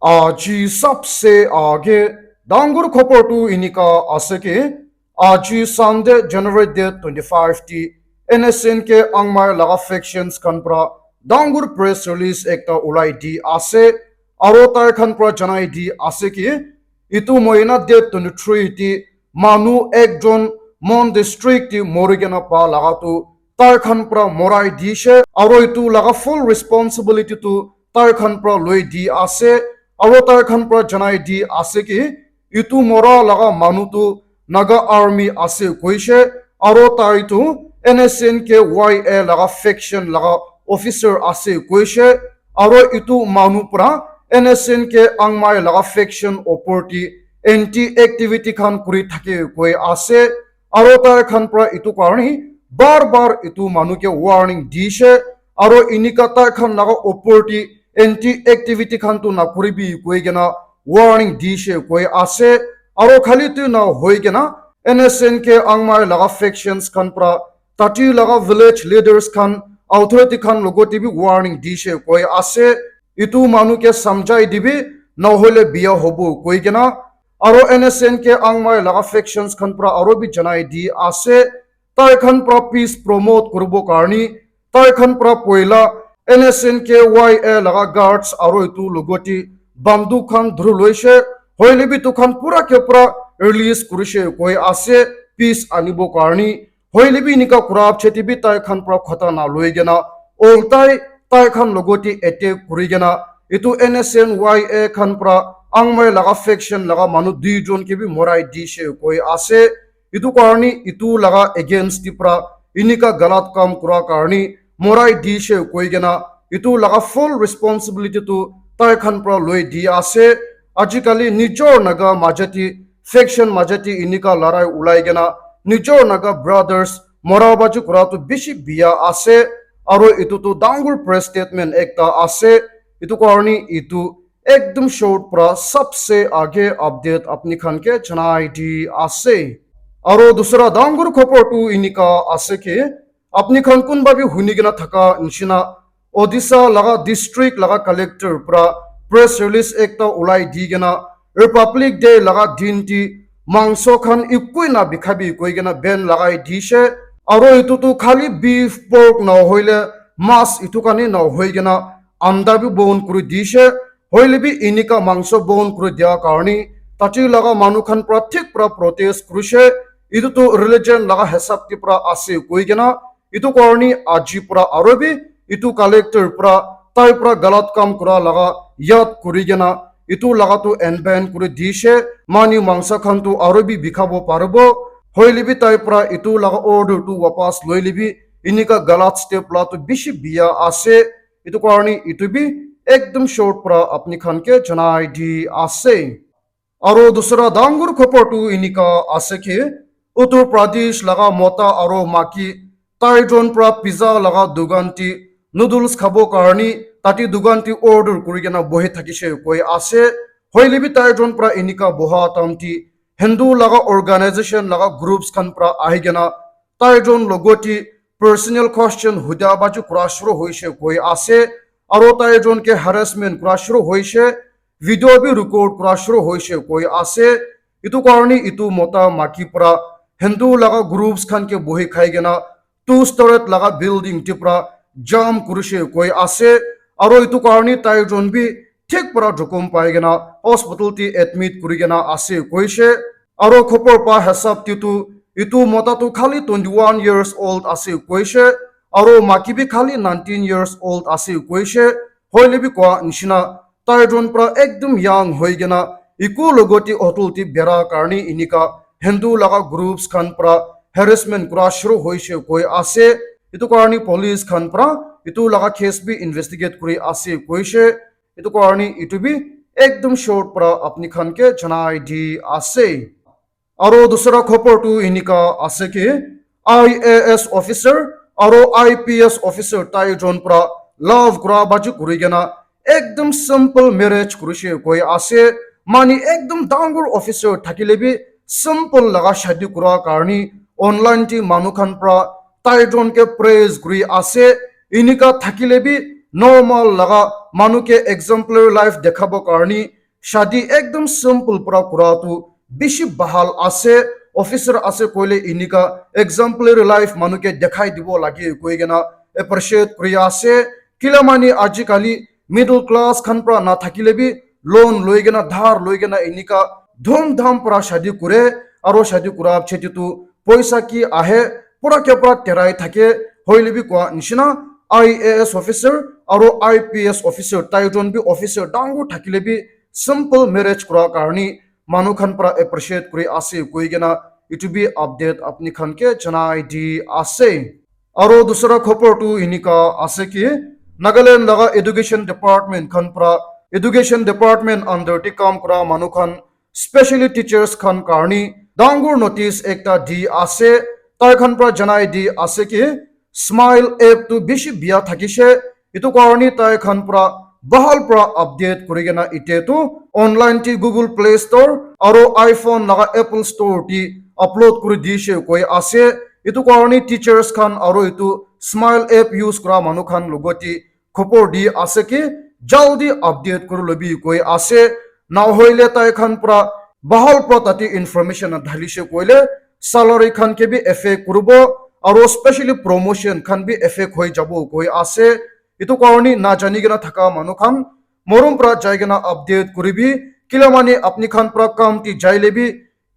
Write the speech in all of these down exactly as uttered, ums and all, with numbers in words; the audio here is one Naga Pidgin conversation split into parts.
Aji sabse aage dangor khobor tu enika ase ki, aji Sunday, January date twenty-five ti N S N K Angmai laga factions khan pra dangor press release ekta ulai di ase, aro tai khan pra janai di ase ki, itu mohina date twenty-three ti manu ekjon Mon district ti mori kena pa laga tu tai khan pra morai dishe, aro itu laga full responsibility tu tai khan pra loi di ase, aro tai khan pra janai di ase ki, itu mora laga manu tu Naga Army ase koishe, aro tai tu N S N K Y A laga faction laga officer ase koishe, aro itu manu pra N S N K Angmai laga faction opor ti anti activity khan kuri thake koi ase, aro tai khan pra itu karni bar bar itu manu ke warning dishe, aro inika tai khan laga opor ti anti activity khan tu nakuribi koi kena warning dishe koi ase, aro khali tu na hoi kena N S N K Angmai laga factions khan pra tati laga village leaders khan authority khan logote bi warning dishe koi ase, itu manu ke samjhai dibi, nahoile biya hobo koi kena, aro N S N K Angmai laga factions khan pra aro bi janai di ase, tai khan pra peace promote kuribo karni, tai khan pra poila N S N K Y A laga guards aro itu logote banduk khan dhuru loishe, hoile bi tu khan pura ke pura release kurishe koi ase, peace anibo karni, hoile bi inika kura cheti bi tai khan pra khota na loi kena, oltai tai khan logote attack kuri kena, itu N S N Y A khan pra Angmai laga faction laga manu dui jon ke bi morai dishe koi ase, itu karni itu laga against ti pra inika galat kam kura karni morai dishe koi kena, itu laga full responsibility tu tai khan pra loi di ase, ajikali nijor Naga majati faction majati inika larai ulai kena nijor Naga brothers mora baji kura tu bishi biya ase, aro itu tu dangor press statement ekta ase, itu karni itu ekdum short pra sabse aage update apni khan ke janai di ase. Aro dusra dangor khobor tu inika ase ki, apni khan kunba bi huni kena thaka nishina, Odisha laga district laga collector pra press release ekta ulai di kena, Republic Day laga din ti mangso khan ikui na bikhabi koi kena ban lagai dishe, aro itu tu khali beef, pork na hoile mas itu kani na hoi kena anda bi bon kuri dishe, hoile bi inika mangso bon kuri dia karni tati laga manu khan pra thik pra protest kurishe, itu tu religion laga hisab ti pra ase koi kena, itu karni aji pra aro bi itu collector pra tai pra galat kam kura laga yad kuri kena itu laga tu unban kuri dishe, manu mangsa khan tu aro bi bikhabo paribo, hoile bi tai pra itu laga order tu wapas loile bi inika galat step la tu bishi biya ase, itu karni itu bi ekdum short pra apni khan ke janai di ase. Aro dusra dangor khobor tu inika ase ki, Uttar Pradesh laga mota aro maki tai jon pra pizza laga dukan ti noodles khabo karni tati dukan ti order kuri kena bohi thakishe koi ase, hoile bi tai jon pra inika boha time ti Hindu laga organization laga groups khan pra ahi kena tai jon logote personal question huda baji kura shuru hoishe koi ase, aro tai jon ke harassment kura shuru hoishe, video bi record kura shuru hoishe koi ase. Itu karni itu mota maki pra Hindu laga groups khan ke bohi khai kena two story laga building ti pra jump kurishe koi ase, aro itu karni tai jon bi thik pra jokhom pai kena hospital ti admit kuri kena ase koishe, aro khobor pa hisab ti tu itu mota tu khali twenty-one years old ase koishe, aro maki bi khali nineteen years old ase koishe, hoile bi koa nishina tai jon pra ekdum young hoi kena iku logote hotel ti bera karni inika Hindu laga groups khan pra harassment kura shuru hoishe koi ase, itu karni police khan pra itu laga case bi investigate kuri ase koishe, itu karni itu bi ekdum short pra apni khan ke janai di ase. Aro dusra khobor tu inika ase ki, I A S officer aro I P S officer tai jon pra love kura baji kuri kena ekdum simple marriage kurishe koi ase, mani ekdum dangor officer thakile bi simple laga shadi kura karni online ti manu khan pra tai jon ke praise kuri ase, inika thakile bi normal laga manu ke exemplary life dekhabo karni shadi ekdom simple pra kura tu bishi bahal ase. Officer ase koile inika exemplary life manu ke dekhai dibo lage koi kena appreciate kuri ase. Kila mani ajikali middle class khan pra na thakile bi loan loi kena dhar loi kena inika dhum dham pra shadi kure. Aro shadi kura cheti tu poisa ki ahe pura ke pura terai thake. Hoile bi koa nishina I A S officer aro I P S officer, taijon bi officer dangor thakile bi simple marriage kura karni manu khan pra appreciate kuri ase koi kena itu bi update apni khan ke janai di ase. Aro dusra khobor tu inika ase ki Nagaland laga education department khan pra education department under te kam kura manu khan specially teachers khan karni dangor notice ekta di ase. Tai khan pra janai di ase ki Smile app tu bishi bia thakishe. Itu karni tai khan pra bahal pra update kuri kena ite tu online ti Google Play Store aro iPhone laga Apple Store ti upload kuri dishe koi ase. Itu karni teachers khan aro itu Smile app use kura manu khan logoti khobor di ase ki jaldi update kuri lobi koi ase. Na hoile tai khan pra bahal pra tate information na dhalishe koile salary khan ke bi effect kuribo aro specially promotion khan bi effect hoi jabo koi ase. Itu karni na jani kena thaka manu khan morom pra jai kena update kuribi. Kila mani apni khan pra kam ti jaile bi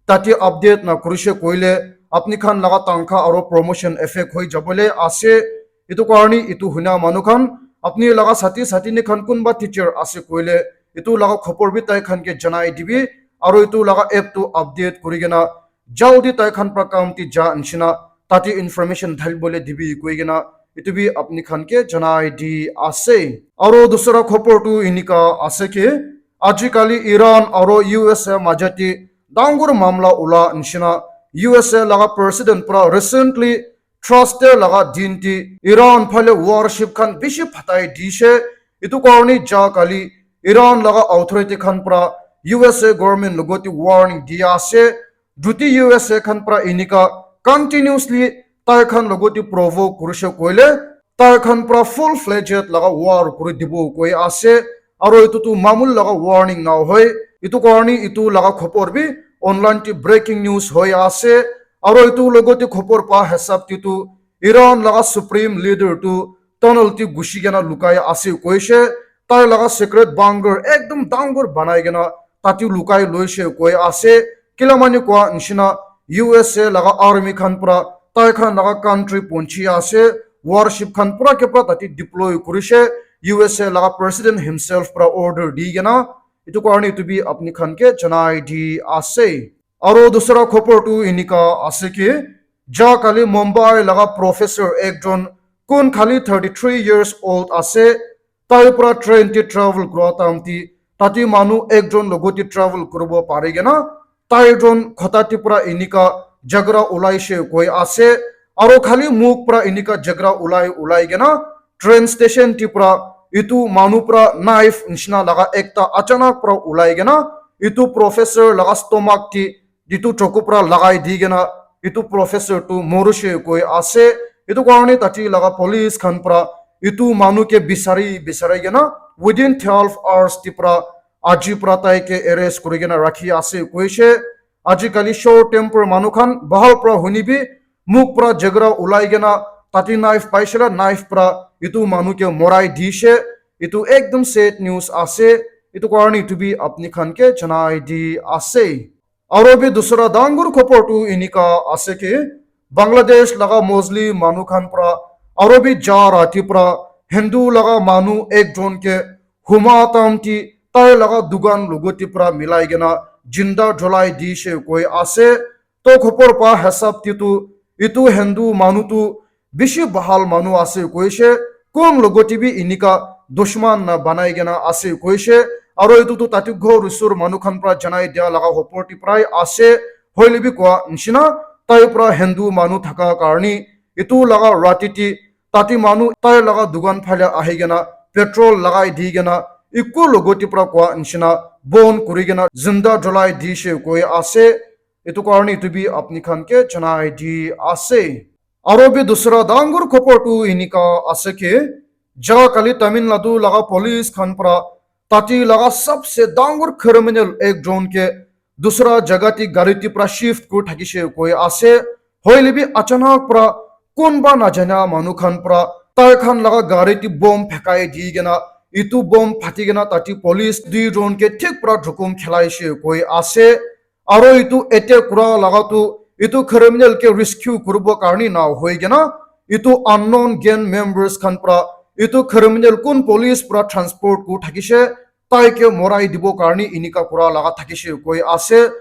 tate update na kurishe koile apni khan laga tangkha aro promotion effect hoi jabole ase. Itu karni itu huna manu khan apni laga sati sati ni khan kunba teacher ase koile itu laga khobor bi tai khan ke janai dibi aro itu laga app tu update kuri kena jaldi tai khan pra kam ti ja nishina tate information dhalibole dibi koi kena itu bi apni khan ke janai di ase. Aro dusra khobor tu inika ase ki ajikali Iran aro U S A majati dangor mamla ula nishina U S A laga president pra recently Thursday laga din ti Iran phale warship khan bishi phatai dishe. Itu karni ja kali Iran laga authority khan pra U S A government logoti warning dia ase. Juti U S A khan pra inika continuously tai khan logoti provoke kurishe koile tai khan pra full fledged laga war kuri dibo koi ase. Aro itu tu mamul laga warning na hoi. Itu karni itu laga khobor bi online ti breaking news hoi ase. Aro itu logoti khobor pa hisab ti tu Iran laga supreme leader tu tunnel ti gushi kena lukai ase koishe. Tai laga secret bunker ekdom dangor banai kena tate lukai loishe koi ase. Kila mani koa nishina U S A laga army khan pra tai khan laga country ponchi ase. Warship khan pura ke pura tate deploy kurishe. U S A laga president himself pra order di kena itu karni itu bi apni khan ke janai di ase. Aro dusra khobor tu inika ase ki ja kali Mumbai laga professor ekjon kun khali thirty three years old ase. Tai pra train ti travel kura time ti tate manu ekjon logoti travel kuribo pari kena tai jon khota ti pra inika jagra ulaishe koi ase. Aro khali muk pra inika jagra ulai ulai kena train station ti pra itu manu pra knife nishina laga ekta achanak pra ulai kena itu professor laga stomach ti itu choku pra lagai di kena itu professor tu morishe koi ase. Itu karni tate laga police khan pra itu manu ke bisari bisari kena within twelve hours ti pra aji pra tai ke arrest kuri kena rakhi ase koishe. Ajikali short temper manu khan bahal pra hunibi muk pra jagra ulai kena tate knife paishe la knife pra itu manu ke morai dishe. Itu ekdom sad news ase. Itu karni itu bi apni khan ke janai di ase. Aro bi dusra dangor khobor tu inika ase ki Bangladesh laga Muslim manu khan pra aro bi ja rati pra Hindu laga manu ekjon ke huma time ti tai laga dukan logoti pra milai kena jinda jolai dishe koi ase. To khobor pa hisab ti tu itu Hindu manu tu bishi bahal manu ase koishe. Kun logoti bi inika dushman na banai kena ase koishe. Aro itu tu tate ghor usur manu khan pra janai dia laga khobor ti prai ase. Hoile bi koa nishina tai pra Hindu manu thaka karni itu laga rati ti tate manu tai laga dukan phale ahi kena petrol lagai di kena eku logoti pra koa nishina bon kuri kena jinda jolai dishe koi ase. Itu karni itu bi apni khan ke janai di ase. Aro bi dusra dangor khobor tu inika ase ki Jaga kali Tamil Nadu laga police khan pra tati laga sabse dangor criminal ek jon ke dusra jaga ti gari ti pra shift kur thakishe koi ase. Hoile bi achanak pra kunba najana manu khan pra tai khan laga gari ti bomb phekai di kena itu bomb phati kena tati police dui jon ke thik pra dhukum khelaishe koi ase. Aro itu attack kura laga tu itu criminal ke rescue kuribo karni na hoi kena itu unknown gang members khan pra itu criminal kun police pra transport ku thakishe tai ke morai dibo karni inika kura laga thakishe koi ase.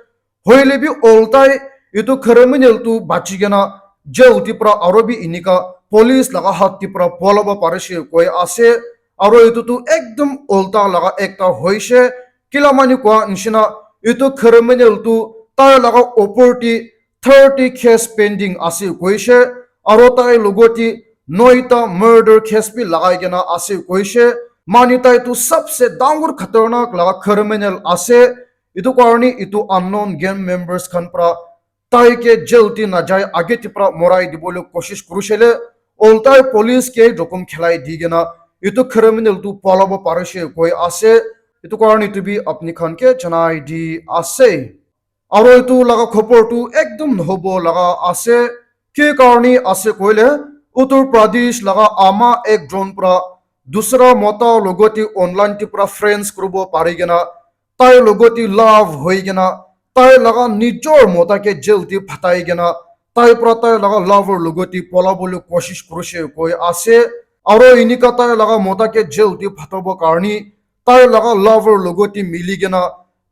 Hoile bi oltai itu criminal tu bachi kena jail ti pra aro bi inika police laga hat ti pra polabo parishe koi ase. Aro itu tu ekdom olta laga ekta hoishe. Kila mani koa nishina itu criminal tu tai laga opor ti thirty case pending ase koishe, aro tai logoti noita murder case bi lagai kena ase koishe. Mani tai tu sabse dangor khatarnak laga criminal ase. Itu karni itu unknown gang members khan pra tai ke jail ti najai age ti pra morai dibole koshish kurishele, oltai police ke jokom khelai di kena itu criminal tu polabo parishe koi ase. Itu karni itu bi apni khan ke janai di ase. Aro itu laga khobor tu ekdom nohobo laga ase. Ki karni ase koile, Uttar Pradesh laga ama ek jon pra dusra mota logoti online ti pra friends kuribo pari kena tai logoti love hoi kena tai laga nijor mota ke jail ti phatai kena tai pra tai laga lover logoti polabole koshish kurishe koi ase. Aro inika tai laga mota ke jail ti phatabo karni tai laga lover logoti mili kena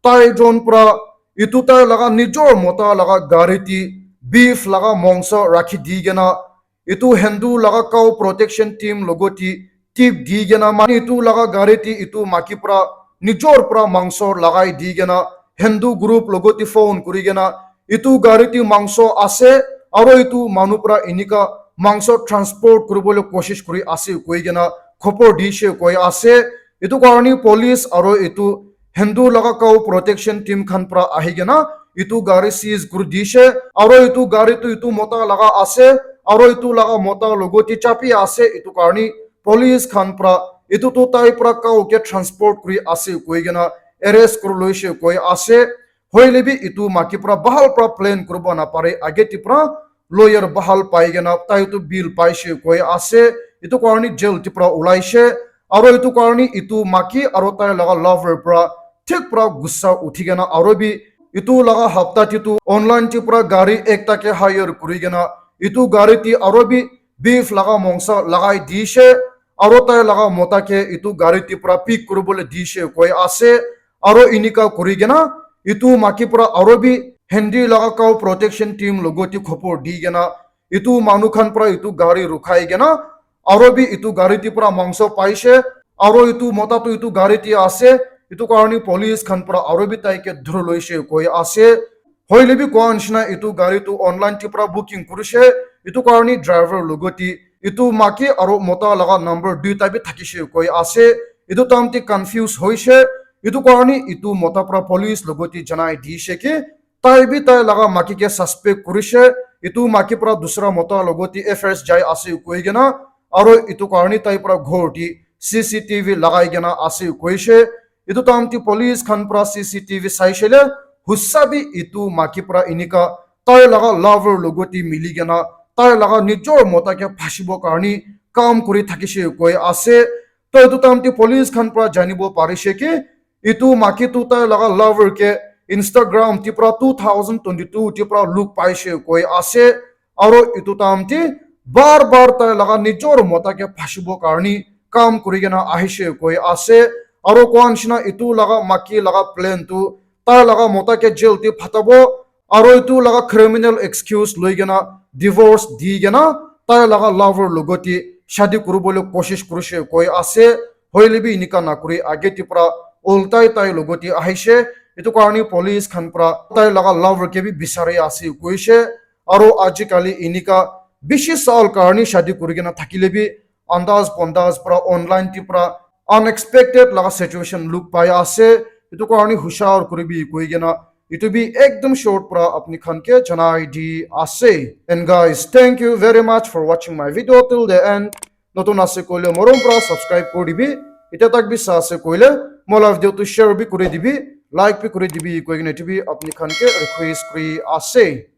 tai jon pra itu tai laga nijor mota laga gari ti beef laga mangso rakhi di kena itu Hindu laga cow protection team logoti tip di kena mani itu laga gari ti itu maki pra nijor pra mangso lagai di kena Hindu group logoti phone kuri kena itu gari ti mangso ase aro itu manu pra inika mangso transport kuribole koshish kuri ase koi kena khobor dishe koi ase. Itu karni police aro itu Hindu laga cow protection team khan pra ahi kena itu gari seize kuri dishe aro itu gari tu itu mota laga ase aro itu laga mota logoti chapi ase. Itu karni police khan pra itu tu tai pra cow ke transport kuri ase koi kena arrest kuri loishe koi ase. Hoile bi itu maki pra bahal pra plan kuribo napare age ti pra lawyer bahal pai kena tai tu bill paishe koi ase. Itu karni jail ti pra ulaishe aro itu karni itu maki aro tai laga lover pra thik pra gussa uthi kena aro bi itu laga hapta ti tu online ti pra gari ekta ke hire kuri kena itu gari ti aro bi beef laga mangso lagai dishe aro tai laga mota ke itu gari ti pra pick kuribole dishe koi ase. Aro inika kuri kena itu maki pra aro bi Hindi laga cow protection team logoti khobor di kena itu manu khan pra itu gari rukhai kena aro bi itu gari ti pra mangso paishe aro itu mota tu itu gari ti ase. Itu karni police khan pra aro bi tai ke dhuri loishe koi ase. Hoile bi koa nishina itu gari tu online ti pra booking kurishe. Itu karni driver logoti itu maki aro mota laga number duita bi thakishe koi ase. Itu time ti confuse hoishe. Itu karni itu mota pra police logoti janai dishe ki tai bi tai laga maki ke suspect kurishe. Itu maki pra dusra mota logoti F S jai ase koi kena aro itu karni tai pra ghor ti C C T V lagai kena ase koishe. Itu time ti police khan pra C C T V saishe le hussa bi itu maki pra inika tai laga lover logoti mili kena tai laga nijor mota ke phashibo karni kam kuri thakishe koi ase. To itu time ti police khan pra janibo parishe ki itu maki tu tai laga lover ke Instagram ti pra two thousand twenty-two ti pra look paishe koi ase. Aro itu time ti bar bar tai laga nijor mota ke phashibo karni kam kuri kena ahishe koi ase. Aro koa nishina itu laga maki laga plan tu tai laga mota ke jail ti phatabo aro itu laga criminal excuse loi kena divorce di kena tai laga lover logoti shadi kuribole koshish kurishe koi ase. Hoile bi inika nakuri age ti pra ultai tai logoti ahishe. Itu karni police khan pra tai laga lover ke bi bisari ase koishe. Aro ajikali inika bishi saal karni shadi kuri kena thakile bi andaz pondaz pra online ti pra unexpected laga situation look pai ase. Itu karni hushar kuribi koi kena itu bi ekdom short pra apni khan ke janai di ase. And guys, thank you very much for watching my video till the end. Notun ase koile morom pra subscribe kuri dibi. Itya tak bi sa ase koile moi la video tu share bi kuri dibi, like bi kuri dibi koi kena etu bi apni khan ke request kuri ase.